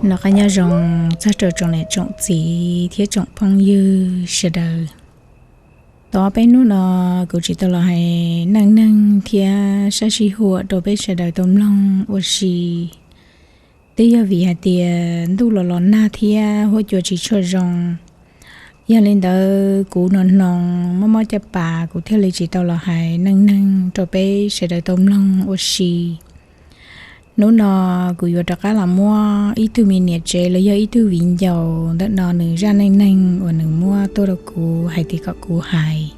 Noj qab nyob zoo txog rau tsoom niam tsoom txiv thiab tsoom phooj ywg sawv daws. Tau ob peb hnub no kuv tsis tau los hais neej neeg thiab sab sij huam rau peb sawv daws tau mloog ua si. Twb yog vim hais tias ntuj los los nag thiab huab cua tsis tshua zoo. Yog li ntawd kuv no hnoos mob mob caj pas kuv thiaj li tsis tau los hais neej neeg rau peb sawv daws tau mloog ua si. Hnub no kuv yuav rov qab los muab ib tug me niam tsev los yog ib tug viv ncaus ntawm no nws zaj neej neeg uas nws muab tuaj rau kuv hais tias kom kuv hais.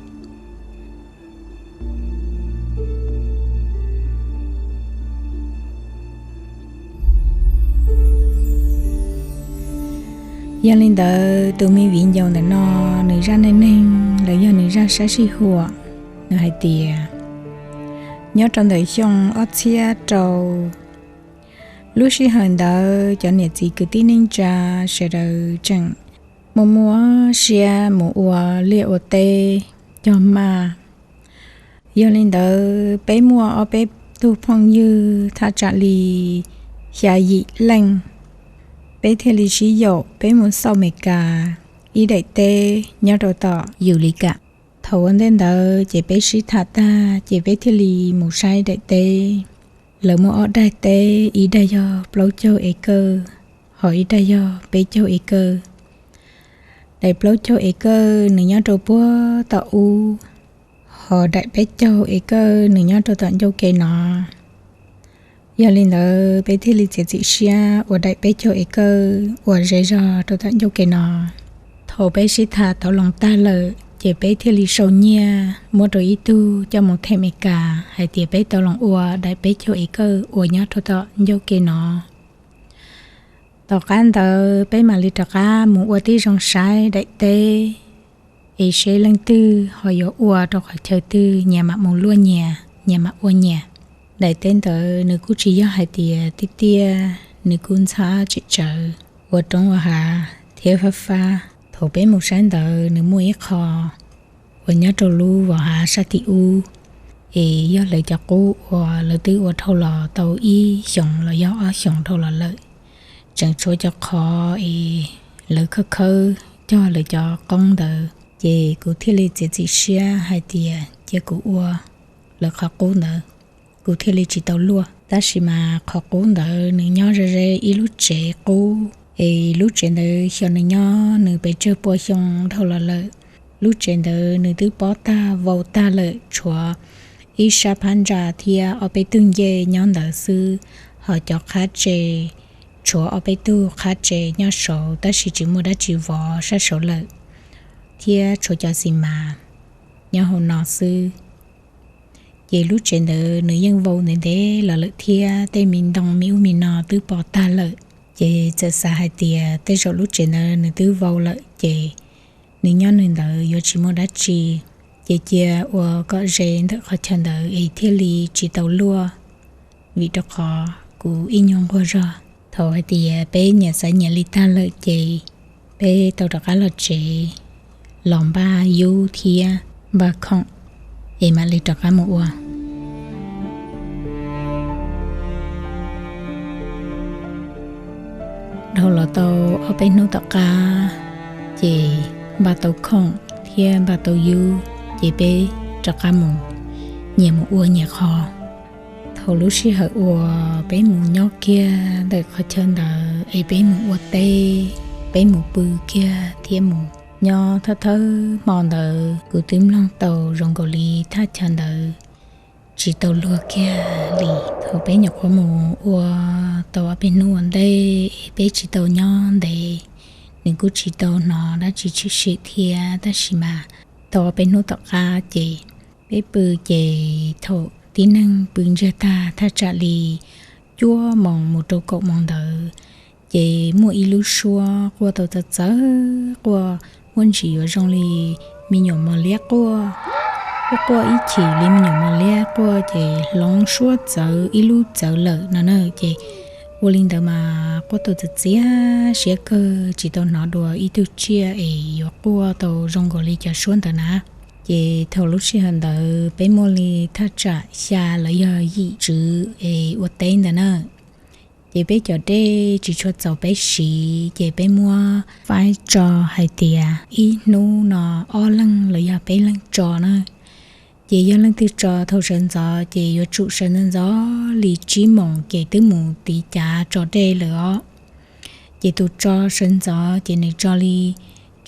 Yog li ntawd tus me viv ncaus ntawm no nws zaj neej neeg los yog nws zaj sab sij huam, nws hais tias nyob rau ntawm xyoo ob txhiab rau, lub sij hawm ntawd cov niam txiv kwv tij neej tsa sawv daws tseem muaj muaj siab mus ua liaj ua teb cog maj. Yog li ntawd peb muaj ob peb tug phooj ywg thaj tsam li xya yim leej, peb thiaj li sib yaum peb mus xauj Amelikas ib daim teb nyob rau tom Yus Li Kam. Thaum ua ntej ntawd ces peb sib tham tag ces peb thiaj li mus saib daim teb. Lawv muaj ob daim teb, ib daim yog plaub caug acre, ho ib daim yog peb caug acre. Daim plaub caug acre nws nyob rau puag tom ub, ho daim peb caug acre nws nyob rau tom ncauj ke no. Yog li ntawd peb thiaj li txiav txim siab ua daim peb caug acre uas ze zog rau tom ncauj ke no. Thaum peb sib tham tau loo tag lawm ces peb thiaj li sau nyiaj muab rau ib tug coj mus them Amelikas hais tias peb tau loo ua daim peb caug acre uas nyob rau tom ncauj ke no. Tom qab ntawd peb mam li rov qab mus ua tib zoo saib daim teb es seb leej twg ho yuav ua rau qhov chaw twg nyias mam mus luaj nyias, nyias mam ua nyias. Daim teb ntawd nws kuj tsis yog hais tias tiaj tiaj, nws kuj ntxhab tsis tsawv, ua roob ua hav thiab fab fab. Thaum peb mus saib ntawd nws muaj ib qho uas nyob rau lub vos hav sab tim ub, es yog lawv cov qub uas lawv twb ua dhau los tau ib xyoos los yog ob xyoos dhau los lawm. Tseem tshuav cov qhov es lawv khawb khawb cog lawv cov qoob ntawd, ces kuv thiaj li txiav txim siab hais tias cia kuv ua lawv qhov qub ntawd, kuv thiaj li tsis tau luaj. Tab sis mas qhov qub ntawd nws nyob ze ze ib lub tsev qub, es lub tsev ntawd xyov nws nyob nws pes tsawg pua xyoo dhau los lawm. Lub tsev ntawd nws twb pob tag vau tag lawm, tshuav ib sab phab ntsa thiab ob peb tug ncej nyob ntawd xwb, ho cov qhab tsev tshuav ob peb tug qhab tsev nyob saud tab sis tsis muaj dab tsi vov sab saud lawm, thiab tshuav cov xis mas nyob hauv no xwb. Ces lub tsev ntawd nws yeej vau ntev ntev los lawm thiab tej me ntoo me ub me no twb pov tag lawm. Ces txawm xav hais tias tej zaum lub tsev ntawd nws twb vau lawm ces nws nyob nws ntawd yuav tsis muaj dab tsi, ces cia ua kom ze ntawm qhov chaw ntawd es thiaj li tsis tau luaj, vim rau qhov kuv ib nyuag nquag zog. Thaum hais tias peb nyias xav nyias li tag lawm ces peb tau rov qab los tsev, los npaj yub thiab npaj khoom, es mam li rov qab mus ua. Dhau los tau ob peb hnub tom qab, ces npaj tau khoom thiab npaj tau yub, ces peb rov qab mus, nyias mus ua nyias qho. Thaum lub sij hawm uas peb mus nyob kiag ntawm qhov chaw ntawd es peb mus ua teb, peb mus pw kiag thiab mus nyob thawj thawj hmo ntawd, kuv twb mloog tau zoo nkaus li thaj chaw ntawd tsis tau luag kiag li. Thaum peb nyuam qhuav mus ua tau ob peb hnub ua ntej es peb tsis tau nyob ntev, nws kuj tsis tau hnov dab tsi tshwm sim thiab, tab sis mas tau ob peb hnub tom qab ces peb pw, ces thaum tib neeg pw ntsiag tag thaj tsam li cuaj moos mus rau kaum moos ntawd, ces muaj ib lub suab quaj tau txawv txawv, quaj muaj ntsis yuav zoo li me nyuam mos liab quaj, quaj quaj ib chim li me nyuam mos liab quaj, ces hloov suab txawv ib lub txawv lawm no na. Ces ua li ntawd mas quaj tau txawv txias siab kawg, tsis tau hnov dua ib tug tsiaj es yuav quaj tau zoo nkaus li cov suab ntawd na. Ces thaum lub sij hawm ntawd peb muaj li thaj tsam xya los yog yim tswv es ua teb ntawd na. Ces peb cov dej tsis tshua txaus peb siv, ces peb muab faib tso hais tias ib hnub no ob leeg los yog peb leeg tso na. Ces yog leej twg tso thaum sawv ntxov ces yuav tsum sawv ntxov ntxov li tsib moos ces twb mus tiv cav tso dej lawm os. Ces tus tso sawv ntxov ces nws tso li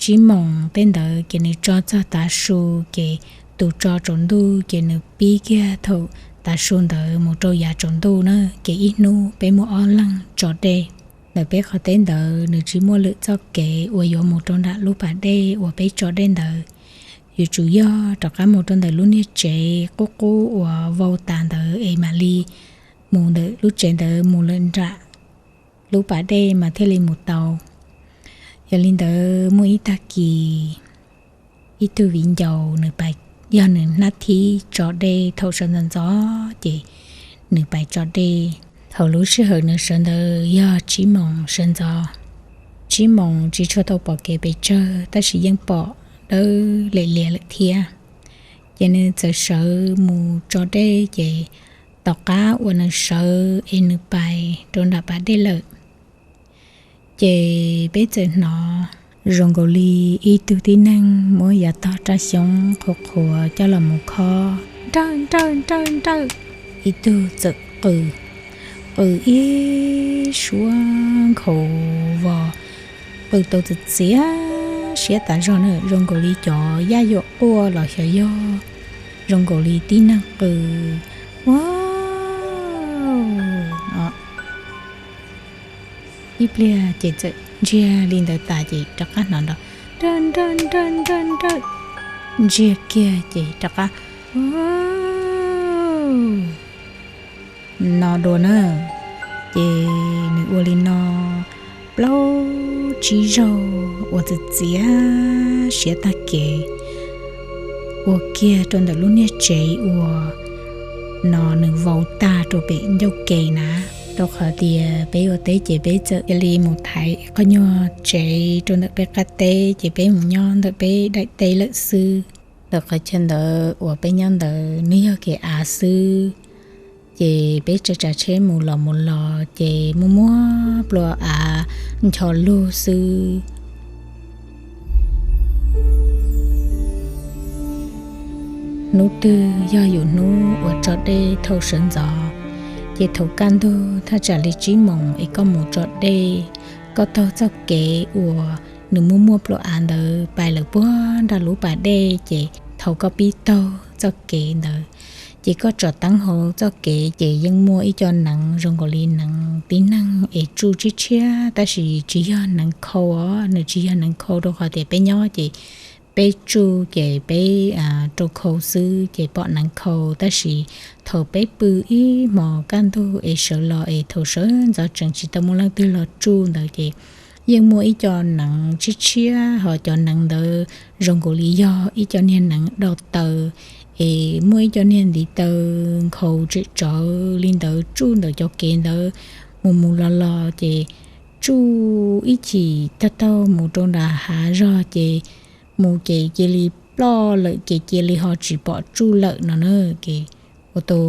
tsib moos tej ntawd ces nws tso txog tav su, ces tus tso tsaus ntuj ces nws pib kiag thaum tav su ntawd mus rau yav tsaus ntuj na. Ces ib hnub peb muaj ob leeg tso dej. Ntawm peb qhov teb ntawd nws tsis muaj lwm txoj kev uas yuav mus rau nram lub pas dej uas peb tso dej ntawd. Yuav tsum yog rov qab mus rau ntawm lub niag tsev qub qub uas vau tas ntawd es mam li mus ntawm lub tsev ntawd mus lawm nram lub pas dej mas thiaj li mus tau. Yog li ntawd muaj ib tag kis ib tug viv ncaus nws pais, yog nws hnab thib tso dej thaum sawv ntxov ntxov ces nws pais tso dej. Thaum lub sij hawm nws sawv ntawd yog tsib moos sawv ntxov. Tsib moos tsis tshua tau pom kev pes tsawg tab sis yeej pom dawb lias lias lawm thiab. Ces nws txawm sawv mus tso dej ces tom qab uas nws sawv es nws pais rau nram pas dej lawm, ces peb txawm hnov zoo nkaus li ib tug tib neeg muab yav tog raj xyoob qhuav qhuav coj los mus khob, nrawj nrawj nrawj nrawj. Ib tug txawm qw, qw ib suab nkhaus vos, qw tau txias txias siab tas zog na, zoo nkaus li cov yaj yuam quaj los xyov yog, zoo nkaus li tib neeg qw, ua, ib pliag ces txawm ntsiag li ntawd tas ces rov qab hnov nrov, nrawj nrawj nrawj nrawj nrawj, ntsiag kiag ces rov qab no dua na. Ces nws ua li no plaub tsib zaug uas txias txias siab tag kev, ua kiag rau ntawm lub niag tsev uas no nws vau tag rau pem ncauj ke na. Rau qhov tias peb ua teb ces peb txawm cia li mus thaiv qhov nyuag tsev rau ntawm peb qab teb ces peb mus nyob ntawm peb daim teb lawm xwb. Ntawm qhov chaw ntawd uas peb nyob ntawd nws yog kev av xwb, ces peb tsa tsav tsheb mus los mus los ces muaj muaj plua av ncho lug xwb. Hnub twg yog yus hnub uas tso dej thaum sawv ntxov, ces thaum kaj ntug thaj tsam li tsib moos es koj mus tso dej, koj taug txoj kev uas nws muaj muaj plua av ntawd pais lawm puag nram lub pas dej, ces thaum koj pib taug txoj kev ntawd, ces koj tsom teeb hauv txoj kev ces yeej muaj ib co neev zoo nkaus li neev tib neeg es tsuj tshiab tshiab, tab sis tsis yog neev khau os, nws tsis yog neev khau rau qhov tias peb nyob ces peb tsuj ces peb rau khau xwb ces pom neev khau, tab sis thaum peb pw ib hmos kaj ntug es sawv los es thaum sawv ntxov tseem tsis tau muaj leej twg los tsuj ntawd ces yeej muaj ib co neev tshiab tshiab, ho cov neev ntawd zoo nkaus li yog ib co niag neev do taw, es muaj ib co niag ntiv taw nkhaus tsem tsawv li ntawd tsuj ntawm cov kev ntawd mus mus los los ces tsuj ib chim taug taug mus rau nram hav zog ces mus ces cia li ploj lawm ces cia li ho tsis pom tsuj lawm no na. Ces ua tau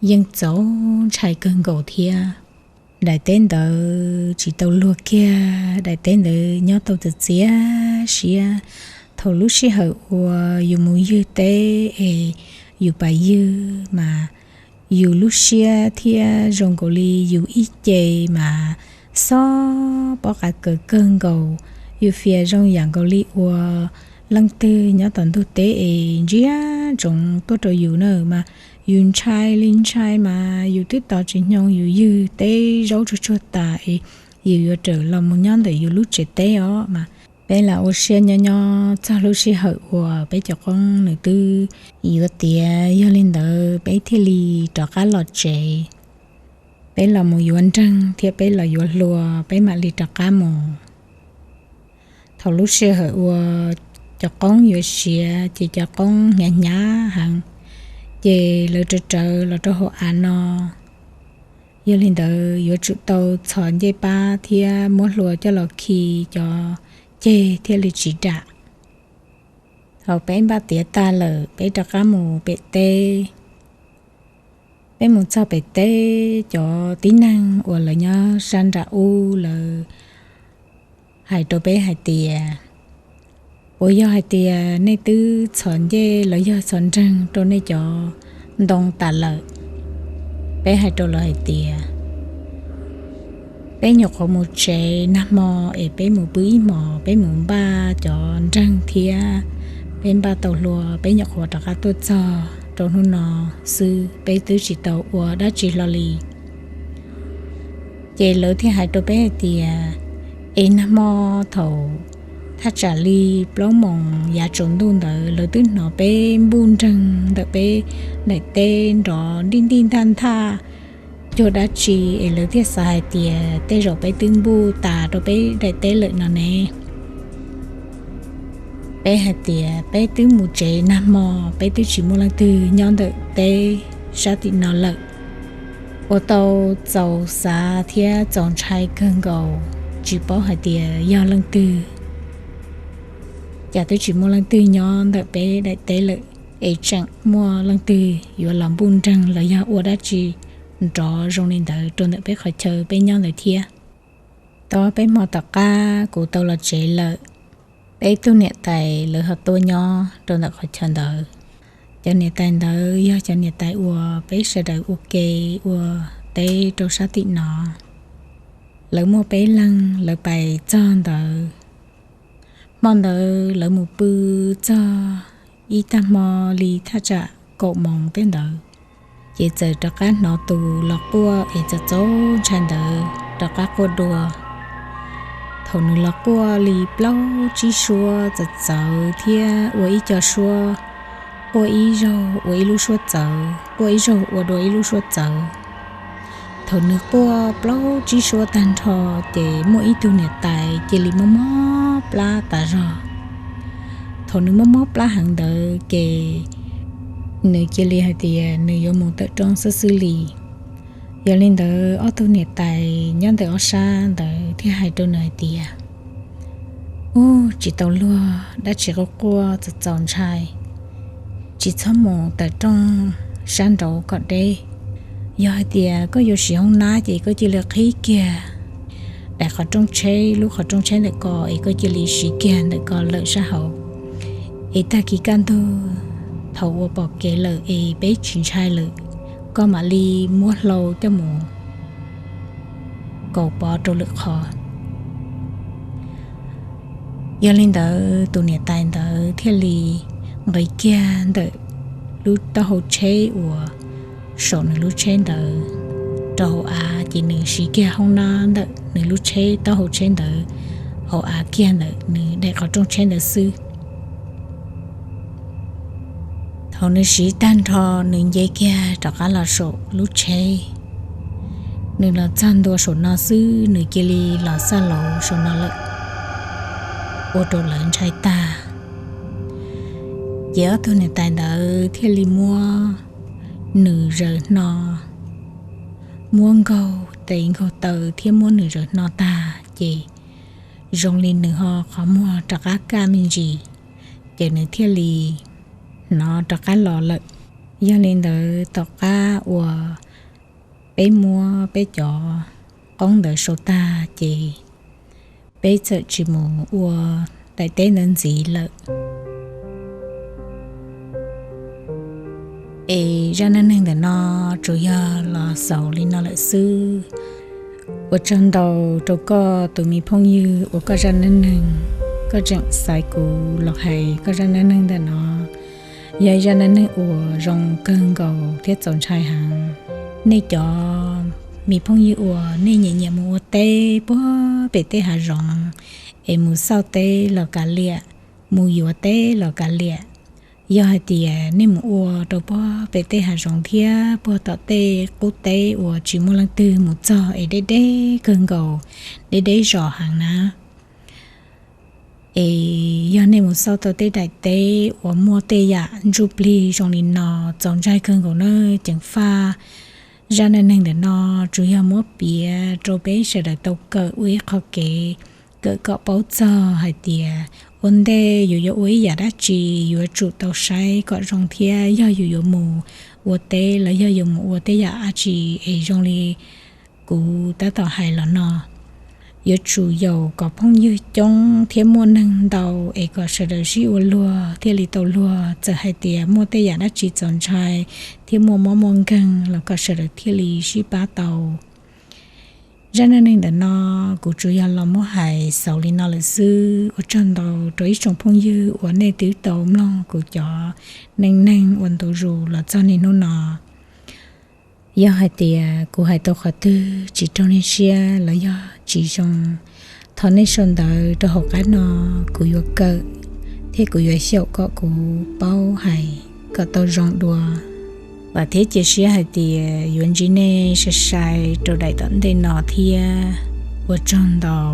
yeej txaus ntshai kawg nkaus thiab. Daim teb ntawd tsis tau luag kiag, daim teb ntawd nyob tau txias txias siab. Thaum lub sij hawm uas yus mus ywg teb es yus pais ywg mas yus lub siab thiab zoo nkaus li yus ib ce mas xob pob qa kaws kawg nkaus. Yus fias zoo yam nkaus li uas leej twg nyob tom ntug teb es ntsia ntsoov tuaj rau yus na mas yus ntshai li ntshai mas yus twb tos tsis nyoog yus ywg teb zaub tsuag tsuag tas es yus yuav rawm los mus nyob ntawm yus lub tsev teb os mas. Peb lam ua siab nyob nyob txog lub sij hawm uas peb cov qoob nws twb yuav tiav, yog li ntawd peb thiaj li rov qab los tsev. Peb los mus yuav nreeg thiab peb los yuav hlua, peb mam li rov qab mus. Thaum lub sij hawm uas cov qoob yuav siav ces cov qoob hnyav hnyav heev, ces lawv rawv rawv los rau hauv av no. Yog li ntawd yuav tsum tau txhos ncej pab thiab muab hlua coj los khi cov ceg thiaj li tsis dam. Thaum peb npaj tiav tag lawm peb rov qab mus pem teb. Peb mus txog pem teb, cov tib neeg uas lawv nyob sab nram ub lawv hais rau peb hais tias, puas yog hais tias nej twb txhos ncej los yog txhos nreeg rau nej cov ntoo tas lawm? Peb hais rau lawv hais tias, peb nyuam qhuav mus tsev nag hmo es peb mus pw ib hmos, peb mus npaj cov nreeg thiab peb npaj tau hlua, peb nyuam qhuav rov qab tuaj txog rau hnub no xwb, peb twb tsis tau ua dab tsi hlo li. Ces lawv thiaj hais rau peb hais tias, es nag hmo thaum thaj tsam li plaub moos yav tsaus ntuj ntawd lawv twb hnov peb npuj nreeg ntawm peb daim teb nrov nrij ntij ntaj nthaj cuag dab tsi es lawv thiaj xav hais tias tej zaum peb twb npuj tas rau peb daim teb lawm no ne. Peb hais tias peb twb mus tsev nag hmo, peb twb tsis muaj leej twg nyob ntawm teb sab tim no lawm. Ua tau txaus xav thiab txaus ntshai kawg nkaus, tsis paub hais tias yog leej twg, cas twb tsis muaj leej twg nyob ntawm peb daim teb lawm, es tseem muaj leej twg yuav los npuj nreeg los yog ua dab tsi nrov zoo li ntawd rau ntawm peb qhov chaw peb nyob ntawd thiab. Tau peb hmo tom qab kuv tau los tsev lawm, peb tug niam tais lawv ho tuaj nyob rau ntawm qhov chaw ntawd. Cov niam tais ntawd yog cov niam tais uas peb sawv daws ua ke ua teb rau sab tim no. Lawv muaj peb leeg, lawv pais txog ntawd. Hmo ntawd lawv mus pw txog ib tag hmo li thaj tsam kaum moos tej ntawd, ces txawm rov qab hnov tus los quaj es txaus txaus ntshai ntawd rov qab quaj dua. Thaum nws los quaj li plaub tsib suab txawv txawv thiab ua ib co suab, quaj ib zaug ua ib lub suab txawv, quaj ib zaug ua dua ib lub suab txawv. Thaum nws quaj plaub tsib suab tag nrho, ces muaj ib tug niam tais cia li mob mob plab tas zog. Thaum nws mob mob plab heev ntawd ces nws cia li hais tias nws yuav mus tawm rooj xwb xwb li. Yog li ntawd ob tug niam tais nyob ntawm ob sab ntawd thiaj hais rau nws hais tias, Ub, tsis tau luag, dab tsi quaj quaj txaus txaus ntshai, tsis txhob mus tawm rooj sab nraud kom deb. Yog hais tias koj yuav siv hoob nab ces koj cia li qhib kiag daim qhov rooj tsheb, lub qhov rooj tsheb ntawm ko es koj cia li siv kiag ntawm ko lawm sab hauv. Es tag kis kaj ntug thaum uas pom kev lawm es peb tsis ntshai lawm, koj mam li muab hlau coj mus kaus pov rau lwm qhov. Yog li ntawd tus niam tais ntawd thiaj li nqis kiag ntawm lub taub hau tsheb uas saum nws lub tsheb ntawd rau hauv av, ces nws siv kiag hoob nab ntawm nws lub tsheb taub hau tsheb ntawd hauv av kiag ntawm nws daim qhov rooj tsheb ntawd xwb. Thaum nws siv tag nrho, nws nce kiag rov qab los saum lub tsheb. Nws los txog ntua saum no xwb, nws cia li los xaj laus saum no lawm, ua rau lawv ntshai tag. Ces ob tug niam tais ntawd thiaj li muab nws zaws hno, muab nkaug tes nkaug taw thiab muab nws zaws hno tag, ces zoo li nws ho qhov muag rov qab kaj me ntsis, ces nws thiaj li hnov rov qab los lawm. Yog li ntawd, tom qab uas peb muab peb cov qoob ntawd sau tag, ces peb txawm tsis mus ua daim teb ntawd ntxiv lawm. Es zaj neej neeg ntawm no tsuas yog los xaus li no lawm xwb. Ua tsaug ntau rau koj tus me phooj ywg uas koj zaj neej neeg, koj tseem xaiv kuv los hais koj zaj neej neeg ntawm no. Yog zaj neej neeg uas zoo kawg nkaus thiab txaus ntshai heev. Nej cov me phooj ywg uas nej nyiam nyiam mus ua teb puag pem tej hav zoov, es mus xauj teb los kav liam, mus yuav teb los kav liam, yog hais tias nej mus ua rau puag pem tej hav zoov thiab puag tom tej qub teb uas tsis muaj leej twg mus txog es deb deb kawg nkaus, deb deb zos heev na, es yog nej mus xauj tau tej daim teb uas muaj tej yam ntsuj plig zoo li no, txaus ntshai kawg nkaus na. Ceev faj zaj neej neeg ntawm no tsuas yog muab piav rau peb sawv daws tau kawm ua ib qho kev, kawm kom paub txog hais tias ua ntej yus yuav ua ib yam dab tsi yuav tsum tau saib kom zoo thiab, yog yus yuav mus ua teb los yog yuav mus ua tej yam dab tsi es zoo li kuv tab tom hais los no, yuav tsum yaum kom phooj ywg coob thiab muaj neeg ntau es kom sawv daws sib ua luag thiaj li tau luag. Txawm hais tias muaj tej yam dab tsi txaus ntshai thiab muaj mob muaj nkeeg los kom sawv daws thiaj li sib pab tau. Zaj neej neeg ntawm no kuv tsuas yog los muab hais xaus li no lawm xwb. Ua tsaug ntau rau ib tsoom phooj ywg uas nej twb tau mloog kuv cov neej neeg uas ntu zus los txog niaj hnub no. Yog hais tias kuv hais tau qhov twg tsis raug nej siab los yog tsis zoo, thov nej sau ntawv rau hauv qab no, kuv yuav kawm thiab kuv yuav xyaum kom kuv paub hais kom tau zoo dua. Vam thiab cia siab hais tias yuav ntsib nej sai sai rau daim tom ntej no thiab. Ua tsaug ntau.